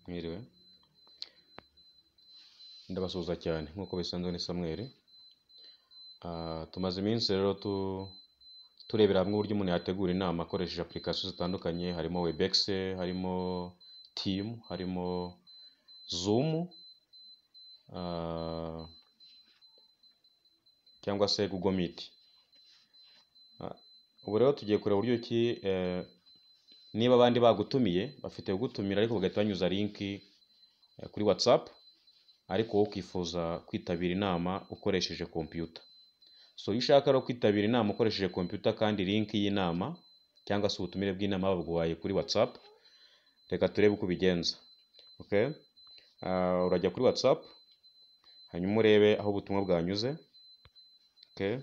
Mwiriwe, ndabasuhuza cyane nk'uko bisanzwe ni Samuel. Tumaze iminsi rero turebera hamwe uburyo umuntu yategura inama akoresheje application zitandukanye, harimo Webex, harimo Team, harimo Zoom, cyangwa se Google Meet. Ubu rero tugiye kureba uburyo ki niba abandi bagutumiye, bafite kugutumira ariko bagahita banyuza link kuri WhatsApp, ariko wowe ukifuza kwitabira inama ukoresheje computer. So iyo ushaka rero kwitabira inama ukoresheje computer kandi link y'inama cyangwa se ubutumire bw'inama babuguhaye kuri WhatsApp, reka turebe uko ubigenza. Okay? Urajya kuri WhatsApp, hanyuma urebe aho ubutumwa bwanyuze. Okay?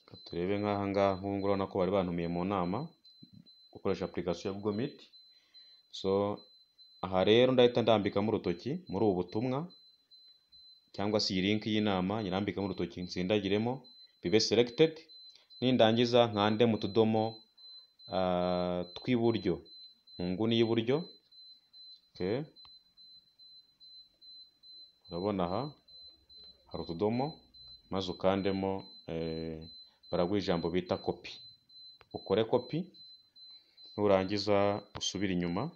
Reka turebe nk'aha ngaha, nk'ubu ngubu urabona ko bari bantumiye mu nama gukoresha application ya Google Meet. So aha rero ndahita ndambikamo urutoki muri ubu butumwa cyangwa se iyi link y'inama, nyirambikamo urutoki nsindagiremo bibe selected, nindangiza nkande mu tudomo tw'iburyo, mu nguni y'iburyo. Okay. Urabona aha hari utudomo, maze ukandemo, baraguha ijambo bita copy, ukore copy, nurangiza usubire inyuma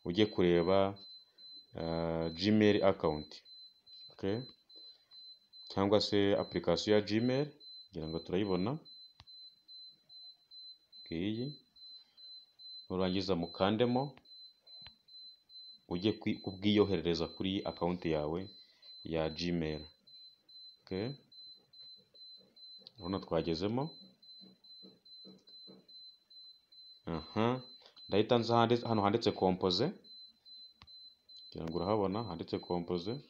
ujye kureba Gmail account. Okay? Cyangwa se application ya Gmail, ngira ngo turayibona ngiyi, nurangiza mukandemo ujye kubwiyoherereza kuri account yawe ya Gmail. Okay? Urabona twagezemo. Aha, ndahita nza hano handitse compose, ngira ngo urahabona handitse compose,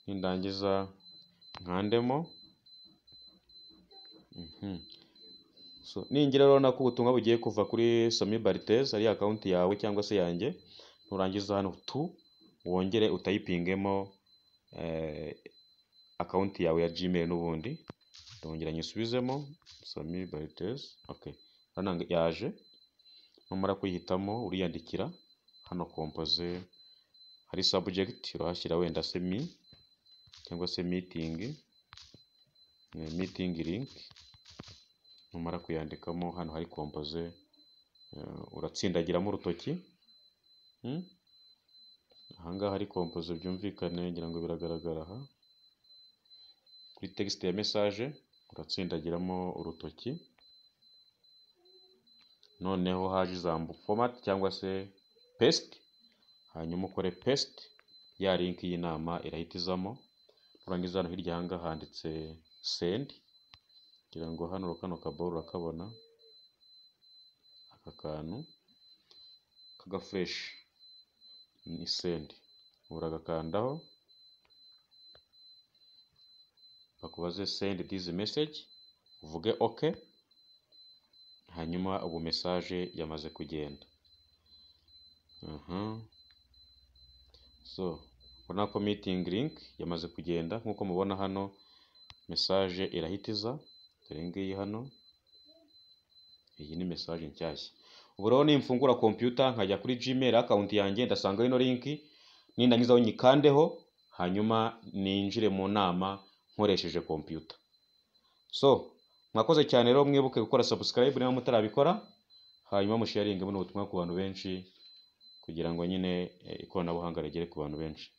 nindangiza nkandemo. So ningira urabona ko ubutumwa bugiye kuva kuri Sami Barthez, ari account yawe cyangwa se yanjye, nurangiza hano tu wongere utayipingemo account yawe ya Gmail n'ubundi, ndongera nyisubizemo Sami Barthez. Okay, urabona yaje, numara kuyihitamo uriyandikira hano compose, hari subject urahashyira wenda se me cyangwa se meeting, meeting link, numara kuyandikamo hano hari compose, uratsindagiramo urutoki. Aha ngaha hari compose byumvikane, ngira ngo biragaragara aha kuri text ya message, uratsindagiramo urutoki, noneho haje ijambo format cyangwa se paste, hanyuma ukore paste, ya link y'inama irahita izamo. Nurangiza hano hirya aha ngaha handitse send, ngira ngo hano kano kaboro urakabona, aka kantu kaga fresh ni send, uragakandaho bakubaze send this message, uvuge okay, hanyuma ubu message yamaze kugenda. So urabona ko meeting link yamaze kugenda, nkuko mubona hano message irahita iza, dore ngiyi hano, iyi ni message nshyashya. Ubu rero nimfungura computer nkajya kuri Gmail account yanjye, ndasanga ino link, nindangiza nyikandeho, hanyuma ninjire mu nama nkoresheje computer. So mwakoze cyane rero, mwibuke gukora subscribe niba mutarabikora, hanyuma musharinge buno butumwa ku bantu benshi kugira ngo nyine ikoranabuhanga rigere ku bantu benshi.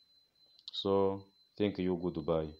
So thank you, goodbye.